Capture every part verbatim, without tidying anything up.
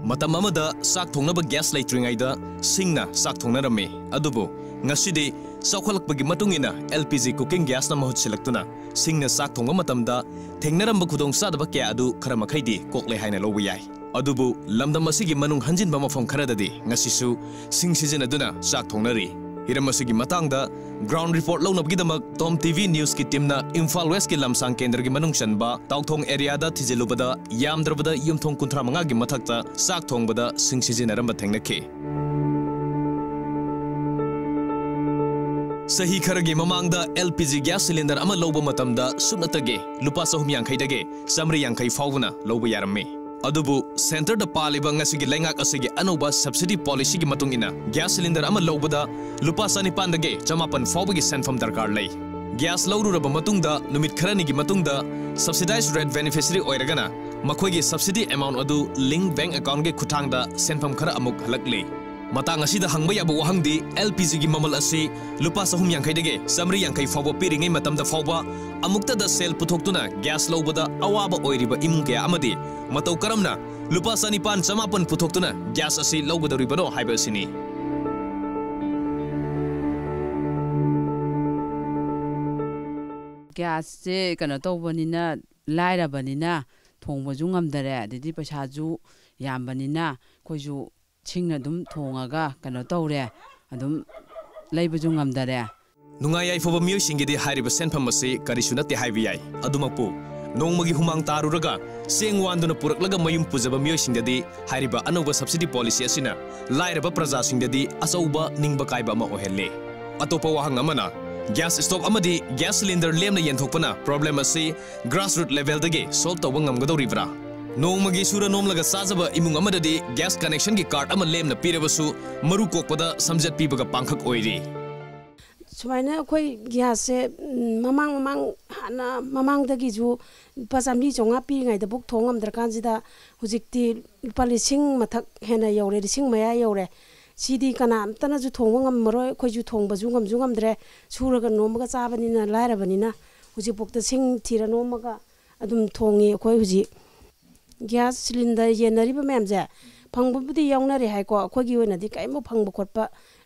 ꯃꯇꯝ ꯑꯃꯗ ꯆꯥꯛ ꯊꯣꯡꯅꯕ ꯒ꯭ꯌꯥꯁ ꯂꯩꯇ꯭ꯔꯤꯉꯩꯗ ꯁꯤꯡꯅ ꯆꯥꯛ ꯊꯣꯡꯅꯔꯝꯃꯤ꯫ ꯑꯗꯨꯕꯨ ꯉꯁꯤꯗꯤ ꯆꯥꯎꯈꯠꯂꯛꯄꯒꯤ ꯃꯇꯨꯡ ꯏꯟꯅ L P G cooking gasꯅ ꯃꯍꯨꯠ ꯁꯤꯜꯂꯛꯇꯨꯅ ꯁꯤꯡꯅ ꯆꯥꯛ ꯊꯣꯡꯕ ꯃꯇꯝꯗ ꯊꯦꯡꯅꯔꯝꯕ ꯈꯨꯗꯣꯡꯆꯥꯗꯕ ꯀꯌꯥ ꯑꯗꯨ ꯈꯔ ꯃꯈꯩꯗꯤ ꯀꯣꯛꯂꯦ ꯍꯥꯏꯅ ꯂꯧꯕ ꯌꯥꯏ꯫ ꯑꯗꯨꯕꯨ ꯂꯝꯗꯝ ꯑꯁꯤꯒꯤ ꯃꯅꯨꯡ ꯍꯟꯖꯤꯟꯕ ꯃꯐꯝ ꯈꯔꯗꯗꯤ ꯉꯁꯤꯁꯨ ꯁꯤꯡ ꯁꯤꯖꯤꯟꯅꯗꯨꯅ ꯆꯥꯛ ꯊꯣꯡꯅꯔꯤ꯫ ꯍꯤꯔꯝ ꯑꯁꯤꯒꯤ ꯃꯇꯥꯡꯗ ground report ꯂꯧꯅꯕꯒꯤꯗꯃꯛ Tom T V Newsꯀꯤ teamꯅ Imphal Westꯀꯤ ꯂꯝꯁꯥꯡ ꯀꯦꯟꯗ꯭ꯔꯒꯤ ꯃꯅꯨꯡ ꯆꯟꯕ ꯇꯥꯎꯊꯣꯡ areaꯗ ꯊꯤꯖꯤꯜꯂꯨꯕꯗ ꯌꯥꯝꯗ꯭ꯔꯕꯗ ꯌꯨꯝꯊꯣꯡ ꯀꯨꯟꯊ꯭ꯔꯥ ꯃꯉꯥꯒꯤ ꯃꯊꯛꯇ ꯆꯥꯛ ꯊꯣꯡꯕꯗ ꯁꯤꯡ ꯁꯤꯖꯤꯟꯅꯔꯝꯕ ꯊꯦꯡꯅꯈꯤ꯫ ꯆꯍꯤ ꯈꯔꯒꯤ ꯃꯃꯥꯡꯗ L P G gas cylinder ꯑꯃ ꯂꯧꯕ ꯃꯇꯝꯗ ꯁꯨꯞꯅꯇꯒꯤ ꯂꯨꯄꯥ ꯆꯍꯨꯝ ꯌꯥꯡꯈꯩꯗꯒꯤ ꯆꯥꯃꯔꯤ ꯌꯥꯡꯈꯩ ꯐꯥꯎꯕꯅ ꯂꯧꯕ ꯌꯥꯔꯝꯃꯤ꯫ ꯑꯗꯨꯕꯨ centreꯗ ꯄꯥꯜꯂꯤꯕ ꯉꯁꯤꯒꯤ ꯂꯩꯉꯥꯛ ꯑꯁꯤꯒꯤ ꯑꯅꯧꯕ subsidy policyꯒꯤ ꯃꯇꯨꯡ ꯏꯟꯅ gas cylinder ꯑꯃ ꯂꯧꯕꯗ ꯂꯨꯄꯥ ꯆꯅꯤꯄꯥꯟꯗꯒꯤ ꯆꯃꯥꯄꯟ ꯐꯥꯎꯕꯒꯤ ꯁꯦꯟꯐꯝ ꯗꯔꯀꯥꯔ ꯂꯩ꯫ Gas ꯂꯧꯔꯨꯔꯕ ꯃꯇꯨꯡꯗ ꯅꯨꯃꯤꯠ ꯈꯔꯅꯤꯒꯤ ꯃꯇꯨꯡꯗ subsidized rate beneficiary ꯑꯣꯏꯔꯒꯅ ꯃꯈꯣꯏꯒꯤ subsidy amount ꯑꯗꯨ linked bank accountꯒꯤ ꯈꯨꯠꯊꯥꯡꯗ ꯁꯦꯟꯐꯝ ꯈꯔ ꯑꯃꯨꯛ ꯍꯜꯂꯛꯂꯤ꯫ ꯃꯇꯥꯡ ꯑꯁꯤꯗ ꯍꯪꯕ ꯌꯥꯕ ꯋꯥꯍꯪꯗꯤ, L P Gꯒꯤ ꯃꯃꯜ ꯑꯁꯤ ꯂꯨꯄꯥ ꯆꯍꯨꯝ ꯌꯥꯡꯈꯩꯗꯒꯤ ꯆꯥꯃꯔꯤ ꯌꯥꯡꯈꯩ ꯐꯥꯎꯕ ꯄꯤꯔꯤꯉꯩ ꯃꯇꯝꯗ ꯐꯥꯎꯕ ꯑꯃꯨꯛꯇꯗ ꯁꯦꯜ ꯄꯨꯊꯣꯛꯇꯨꯅ gas ꯂꯧꯕꯗ ꯑꯋꯥꯕ ꯑꯣꯏꯔꯤꯕ ꯏꯃꯨꯡ ꯀꯌꯥ ꯑꯃꯗꯤ ꯃꯇꯧ ꯀꯔꯝꯅ ꯂꯨꯄꯥ ꯆꯅꯤꯄꯥꯟ ꯆꯃꯥꯄꯟ ꯄꯨꯊꯣꯛꯇꯨꯅ gas ꯑꯁꯤ ꯂꯧꯒꯗꯧꯔꯤꯕꯅꯣ ꯍꯥꯏꯕ ꯑꯁꯤꯅꯤ꯫ Gasꯁꯦ ꯀꯩꯅꯣ ꯇꯧꯕꯅꯤꯅ, ꯂꯥꯏꯔꯕꯅꯤꯅ ꯊꯣꯡꯕꯁꯨ ꯉꯝꯗꯔꯦ, ꯑꯗꯩꯗꯤ ꯄꯩꯁꯥꯁꯨ ꯌꯥꯝꯕꯅꯤꯅ ꯑꯩꯈꯣꯏꯁꯨ ꯁꯤꯡꯅ ꯑꯗꯨꯝ ꯊꯣꯡꯉꯒ ꯀꯩꯅꯣ ꯇꯧꯔꯦ, ꯑꯗꯨꯝ ꯂꯩꯕꯁꯨ ꯉꯝꯗꯔꯦ꯫ ꯅꯨꯡꯉꯥꯏ ꯌꯥꯏꯐꯕ ꯃꯤꯑꯣꯏꯁꯤꯡꯒꯤꯗꯤ ꯍꯥꯏꯔꯤꯕ ꯁꯦꯟꯐꯝ ꯑꯁꯤ ꯀꯔꯤꯁꯨ ꯅꯠꯇꯦ ꯍꯥꯏꯕ ꯌꯥꯏ꯫ ꯑꯗꯨꯃꯛꯄꯨ ꯅꯣꯡꯃꯒꯤ ꯍꯨꯃꯥꯡ ꯇꯥꯔꯨꯔꯒ ꯆꯦꯡ ꯋꯥꯟꯗꯨꯅ ꯄꯨꯔꯛꯂꯒ ꯃꯌꯨꯝ ꯄꯨꯖꯕ ꯃꯤꯑꯣꯏꯁꯤꯡꯗꯗꯤ ꯍꯥꯏꯔꯤꯕ ꯑꯅꯧꯕ subsidy policy ꯑꯁꯤꯅ ꯂꯥꯏꯔꯕ ꯄ꯭ꯔꯖꯥꯁꯤꯡꯗꯗꯤ ꯑꯆꯧꯕ ꯅꯤꯡꯕ ꯀꯥꯏꯕ ꯑꯃ ꯑꯣꯏꯍꯜꯂꯤ꯫ ꯑꯇꯣꯞꯄ ꯋꯥꯍꯪ ꯑꯃꯅ, gas stove ꯑꯃꯗꯤ gas cylinder ꯂꯦꯝꯅ ꯌꯦꯟꯊꯣꯛꯄꯅ problem ꯑꯁꯤ grassroot levelꯗꯒꯤ solve ꯇꯧꯕ ꯉꯝꯒꯗꯧꯔꯤꯕ꯭ꯔꯥ? ꯅꯣꯡꯃꯒꯤ ꯁꯨꯔ ꯅꯣꯝꯂꯒ ꯆꯥꯖꯕ ꯏꯃꯨꯡ ꯑꯃꯗꯗꯤ gas connectionꯒꯤ card ꯑꯃ ꯂꯦꯝꯅ ꯄꯤꯔꯕꯁꯨ ꯃꯔꯨ ꯀꯣꯛꯄꯗ ꯁꯝꯖꯠ ꯄꯤꯕꯒ ꯄꯥꯡꯈꯛ ꯑꯣꯏꯔꯤ꯫ ꯁꯨꯃꯥꯏꯅ ꯑꯩꯈꯣꯏ gasꯁꯦ, ꯎꯝ, ꯃꯃꯥꯡ ꯃꯃꯥꯡ ꯍꯥꯟꯅ ꯃꯃꯥꯡꯗꯒꯤꯁꯨ ꯂꯨꯄꯥ ꯆꯥꯝꯃꯔꯤ ꯆꯥꯝꯃꯉꯥ ꯄꯤꯔꯤꯉꯩꯗꯐꯥꯎ ꯊꯣꯡ ꯉꯝꯗ꯭ꯔꯀꯥꯟꯁꯤꯗ ꯍꯧꯖꯤꯛꯇꯤ ꯂꯨꯄꯥ ꯂꯤꯁꯤꯡ ꯃꯊꯛ ꯍꯦꯟꯅ ꯌꯧꯔꯦ, ꯂꯤꯁꯤꯡ ꯃꯌꯥ ꯌꯧꯔꯦ꯫ ꯁꯤꯗꯤ ꯀꯅꯥꯝꯇꯅꯁꯨ ꯊꯣꯡꯕ ꯉꯝꯃꯔꯣꯏ, ꯑꯩꯈꯣꯏꯁꯨ ꯊꯣꯡꯕꯁꯨ ꯉꯝꯁꯨ ꯉꯝꯗ꯭ꯔꯦ꯫ ꯁꯨꯔꯒ ꯅꯣꯝꯃꯒ ꯆꯥꯕꯅꯤꯅ ꯂꯥꯏꯔꯕꯅꯤꯅ ꯍꯧꯖꯤꯛꯐꯥꯎꯗ ꯁꯤꯡ ꯊꯤꯔ ꯅꯣꯝꯃꯒ ꯑꯗꯨꯝ ꯊꯣꯡꯉꯤ꯫ ꯑꯩꯈꯣꯏ ꯍꯧꯖꯤꯛ gas cylinder ꯌꯦꯟꯅꯔꯤꯕ ꯃꯌꯥꯝꯁꯦ ꯐꯪꯕꯕꯨꯗꯤ ꯌꯥꯎꯅꯔꯦ ꯍꯥꯏꯀꯣ, ꯑꯩꯈꯣꯏꯒꯤ ꯑꯣꯏꯅꯗꯤ ꯀꯔꯤꯝꯐꯥꯎ ꯐꯪꯕ ꯈꯣꯠꯄ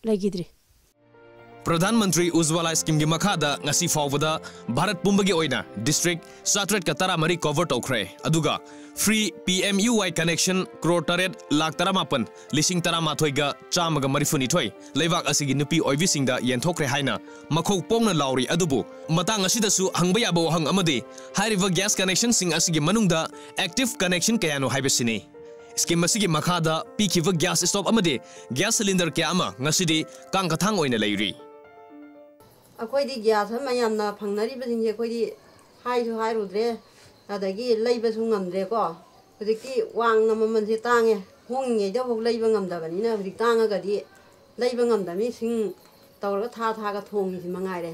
ꯂꯩꯈꯤꯗ꯭ꯔꯤ꯫ ꯄ꯭ꯔꯙꯥꯟ ꯃꯟꯇ꯭ꯔꯤ ꯎꯖ꯭ꯋꯥꯂꯥ ꯁ꯭ꯀꯤꯝꯒꯤ ꯃꯈꯥꯗ ꯉꯁꯤ ꯐꯥꯎꯕꯗ ꯚꯥꯔꯠ ꯄꯨꯝꯕꯒꯤ ꯑꯣꯏꯅ ꯗꯤꯁꯇ꯭ꯔꯤꯛ ꯆꯥꯇ꯭ꯔꯦꯠꯀ ꯇꯔꯥꯃꯔꯤ ꯀꯣꯚꯔ ꯇꯧꯈ꯭ꯔꯦ꯫ ꯑꯗꯨꯒ ꯐ꯭ꯔꯤ ꯄꯤ ꯑꯦꯝ ꯌꯨ ꯋꯥꯏ ꯀꯅꯦꯛꯁꯟ ꯀ꯭ꯔꯣꯔ ꯇꯔꯦꯠ ꯂꯥꯛ ꯇꯔꯥꯃꯥꯄꯟ ꯂꯤꯁꯤꯡ ꯇꯔꯥꯃꯥꯊꯣꯏꯒ ꯆꯥꯝꯃꯒ ꯃꯔꯤꯐꯨꯅꯤꯊꯣꯏ ꯂꯩꯕꯥꯛ ꯑꯁꯤꯒꯤ ꯅꯨꯄꯤ ꯑꯣꯏꯕꯤꯁꯤꯡꯗ ꯌꯦꯟꯊꯣꯛꯈ꯭ꯔꯦ ꯍꯥꯏꯅ ꯃꯈꯣꯛ ꯄꯣꯛꯅ ꯂꯥꯎꯔꯤ꯫ ꯑꯗꯨꯕꯨ ꯃꯇꯥꯡ ꯑꯁꯤꯗꯁꯨ ꯍꯪꯕ ꯌꯥꯕ ꯋꯥꯍꯪ ꯑꯃꯗꯤ, ꯍꯥꯏꯔꯤꯕ ꯒ꯭ꯌꯥꯁ ꯀꯅꯦꯛꯁꯟꯁꯤꯡ ꯑꯁꯤꯒꯤ ꯃꯅꯨꯡꯗ ꯑꯦꯛꯇꯤꯚ ꯀꯅꯦꯛꯁꯟ ꯀꯌꯥꯅꯣ ꯍꯥꯏꯕꯁꯤꯅꯤ꯫ ꯁ꯭ꯀꯤꯝ ꯑꯁꯤꯒꯤ ꯃꯈꯥꯗ ꯄꯤꯈꯤꯕ ꯒ꯭ꯌꯥꯁ ꯁ꯭ꯇꯣꯞ ꯑꯃꯗꯤ ꯒ꯭ꯌꯥꯁ ꯁꯤꯂꯤꯟꯗꯔ ꯀꯌꯥ ꯑꯃ ꯉꯁꯤꯗꯤ ꯀꯥꯡ ꯀꯊꯥꯡ ꯑꯣꯏꯅ ꯂꯩꯔꯤ꯫ ꯑꯩꯈꯣꯏꯗꯤ ꯒ꯭ꯌꯥꯁ ꯑꯃ ꯌꯥꯝꯅ ꯐꯪꯅꯔꯤꯕꯁꯤꯡꯁꯦ ꯑꯩꯈꯣꯏꯗꯤ ꯍꯥꯏꯁꯨ ꯍꯥꯏꯔꯨꯗ꯭ꯔꯦ, ꯑꯗꯒꯤ ꯂꯩꯕꯁꯨ ꯉꯝꯗ꯭ꯔꯦꯀꯣ꯫ ꯍꯧꯖꯤꯛꯇꯤ ꯋꯥꯡꯅ ꯃꯃꯜꯁꯦ ꯇꯥꯡꯉꯦ, ꯍꯣꯡꯉꯤꯉꯩꯗꯐꯥꯎ ꯂꯩꯕ ꯉꯝꯗꯕꯅꯤꯅ ꯍꯧꯖꯤꯛ ꯇꯥꯡꯉꯒꯗꯤ ꯂꯩꯕ ꯉꯝꯗꯕꯅꯤ꯫ ꯁꯤꯡ ꯇꯧꯔꯒ ꯊꯥ ꯊꯥꯒ ꯊꯣꯡꯉꯤꯁꯤ ꯃꯉꯥꯏꯔꯦ꯫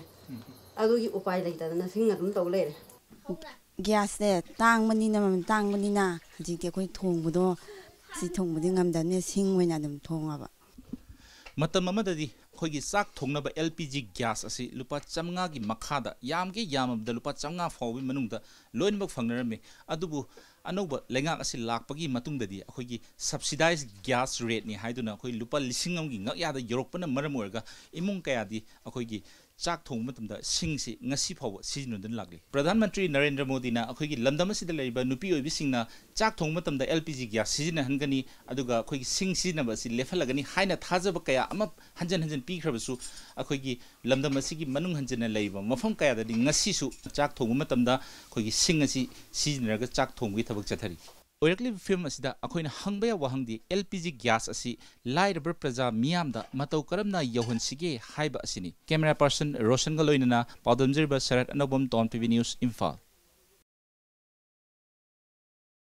ꯑꯗꯨꯒꯤ ꯎꯄꯥꯏ ꯂꯩꯇꯗꯅ ꯁꯤꯡ ꯑꯗꯨꯝ ꯇꯧ ꯂꯩꯔꯦ꯫ ꯒ꯭ꯌꯥꯁꯁꯦ ꯇꯥꯡꯕꯅꯤꯅ, ꯃꯃꯜ ꯇꯥꯡꯕꯅꯤꯅ ꯍꯧꯖꯤꯛꯇꯤ ꯑꯩꯈꯣꯏ ꯊꯣꯡꯕꯗꯣ, ꯁꯤ ꯊꯣꯡꯕꯗꯤ ꯉꯝꯗꯕꯅꯤꯅ ꯁꯤꯡ ꯑꯣꯏꯅ ꯑꯗꯨꯝ ꯊꯣꯡꯉꯕ꯫ ꯃꯇꯝ ꯑꯃꯗꯗꯤ ꯑꯩꯈꯣꯏꯒꯤ ꯆꯥꯛ ꯊꯣꯡꯅꯕ ꯑꯦꯜ ꯄꯤ ꯖꯤ ꯒ꯭ꯌꯥꯁ ꯑꯁꯤ ꯂꯨꯄꯥ ꯆꯥꯝꯃꯉꯥꯒꯤ ꯃꯈꯥꯗ, ꯌꯥꯝꯒꯦ ꯌꯥꯝꯃꯕꯗ ꯂꯨꯄꯥ ꯆꯥꯝꯃꯉꯥ ꯐꯥꯎꯕꯒꯤ ꯃꯅꯨꯡꯗ ꯂꯣꯏꯅꯃꯛ ꯐꯪꯅꯔꯝꯃꯤ꯫ ꯑꯗꯨꯕꯨ ꯑꯅꯧꯕ ꯂꯩꯉꯥꯛ ꯑꯁꯤ ꯂꯥꯛꯄꯒꯤ ꯃꯇꯨꯡꯗꯗꯤ ꯑꯩꯈꯣꯏꯒꯤ ꯁꯕꯁꯤꯗꯥꯏꯖ ꯒ꯭ꯌꯥꯁ ꯔꯦꯠꯅꯤ ꯍꯥꯏꯗꯨꯅ ꯑꯩꯈꯣꯏ ꯂꯨꯄꯥ ꯂꯤꯁꯤꯡ ꯑꯃꯒꯤ ꯉꯛꯌꯥꯗ ꯌꯧꯔꯛꯄꯅ ꯃꯔꯝ ꯑꯣꯏꯔꯒ ꯏꯃꯨꯡ ꯀꯌꯥꯗꯤ ꯑꯩꯈꯣꯏꯒꯤ ꯆꯥꯛ ꯊꯣꯡꯕ ꯃꯇꯝꯗ ꯁꯤꯡꯁꯤ ꯉꯁꯤ ꯐꯥꯎꯕ ꯁꯤꯖꯤꯟꯅꯗꯨꯅ ꯂꯥꯛꯂꯤ꯫ ꯄ꯭ꯔꯙꯥꯟ ꯃꯟꯇ꯭ꯔꯤ ꯅꯔꯦꯟꯗ꯭ꯔ ꯃꯣꯗꯤꯅ ꯑꯩꯈꯣꯏꯒꯤ ꯂꯝꯗꯝ ꯑꯁꯤꯗ ꯂꯩꯔꯤꯕ ꯅꯨꯄꯤ ꯑꯣꯏꯕꯤꯁꯤꯡꯅ ꯆꯥꯛ ꯊꯣꯡꯕ ꯃꯇꯝꯗ ꯑꯦꯜ ꯄꯤ ꯖꯤ ꯒ꯭ꯌꯥꯁ ꯁꯤꯖꯤꯟꯅꯍꯟꯒꯅꯤ, ꯑꯗꯨꯒ ꯑꯩꯈꯣꯏꯒꯤ ꯁꯤꯡ ꯁꯤꯖꯤꯟꯅꯕ ꯑꯁꯤ ꯂꯦꯞꯍꯜꯂꯒꯅꯤ ꯍꯥꯏꯅ ꯊꯥꯖꯕ ꯀꯌꯥ ꯑꯃ ꯍꯟꯖꯟ ꯍꯟꯖꯟ ꯄꯤꯈ꯭ꯔꯕꯁꯨ, ꯑꯩꯈꯣꯏꯒꯤ ꯂꯝꯗꯝ ꯑꯁꯤꯒꯤ ꯃꯅꯨꯡ ꯍꯟꯖꯟꯅ ꯂꯩꯔꯤꯕ ꯃꯐꯝ ꯀꯌꯥꯗꯗꯤ ꯉꯁꯤꯁꯨ ꯆꯥꯛ ꯊꯣꯡꯕ ꯃꯇꯝꯗ ꯑꯩꯈꯣꯏꯒꯤ ꯁꯤꯡ ꯑꯁꯤ ꯁꯤꯖꯤꯟꯅꯔꯒ ꯆꯥꯛ ꯊꯣꯡꯕꯒꯤ ꯊꯕꯛ ꯆꯠꯊꯔꯤ꯫ ꯑꯣꯏꯔꯛꯂꯤꯕ ꯐꯤꯕꯝ ꯑꯁꯤꯗ ꯑꯩꯈꯣꯏꯅ ꯍꯪꯕ ꯌꯥꯕ ꯋꯥꯍꯪꯗꯤ ꯑꯦꯜ ꯄꯤ ꯖꯤ ꯒ꯭ꯌꯥꯁ ꯑꯁꯤ ꯂꯥꯏꯔꯕ ꯄ꯭ꯔꯖꯥ ꯃꯤꯌꯥꯝꯗ ꯃꯇꯧ ꯀꯔꯝꯅ ꯌꯧꯍꯟꯁꯤꯒꯦ ꯍꯥꯏꯕ ꯑꯁꯤꯅꯤ꯫ ꯀꯦꯃꯦꯔꯥ ꯄꯥꯔꯁꯟ ꯔꯣꯁꯟꯒ ꯂꯣꯏꯅꯅ ꯄꯥꯎꯗꯝꯖꯔꯤꯕ ꯁꯔꯠ ꯑꯅꯧꯕꯝ, ꯇꯣꯟ ꯇꯤ ꯚꯤ ꯅ꯭ꯌꯨꯁ, ꯏꯝꯐꯥꯜ꯫